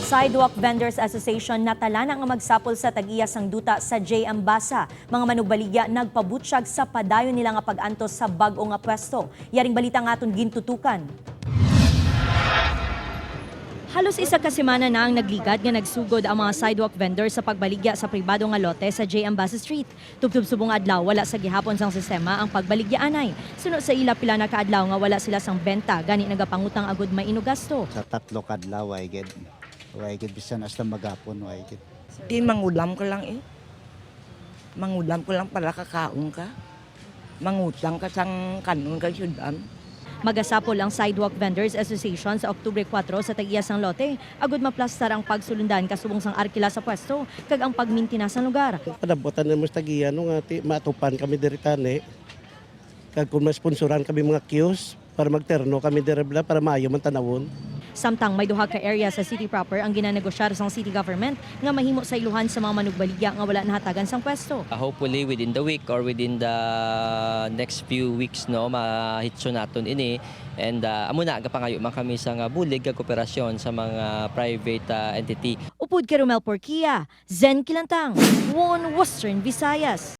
Sidewalk Vendors Association natala na nga magsapol sa tag-iya sang duta sa J. Ambasa. Mga manugbaligya nagpabutsyag sa padayon nila nga pag-antos sa bag-o nga pwesto. Yaring balita nga aton gintutukan. Halos isa ka semana na ang nagligad nga nagsugod ang mga sidewalk vendors sa pagbaligya sa pribado nga lote sa J. Ambasa Street. Tubtub subong adlaw, wala sa gihapon sang sistema ang pagbaligya anay. Suno sa ila, pila na kaadlaw nga wala sila sang benta, gani nagapangutang agud may inugasto. Sa 3 kadlaw way gid. Way gid bisan hasta magapon way gid. Di mangulam ko lang eh. Mangulam ko lang para kakaon ka. Mangutang ka sang kanon ka syudam. Magasapol ang Sidewalk Vendors Association sa Oktubre 4 sa tag-iya sang lote. Agud maplastar ang pagsulundan kasubong sang arkila sa pwesto kag ang pagmintina sang lugar. Padabotan na mo sa tagiya no nga ti matupan kami diri tani. Kag kung masponsoran kami mga kiosk para magterno kami diri bla para maayo man tanawon. Samtang may duha ka area sa city proper ang ginanegosyar sang city government nga mahimo sa iluhan sa mga manugbaligya nga wala nahatagan sang pwesto. Hopefully within the week or within the next few weeks, no, mahitso naton ini and amo na gapangayo man kami sa nga bulig kag kooperasyon sa mga private entity. Upod kay Romel Porquia, Zen Kilantang, One Western Visayas.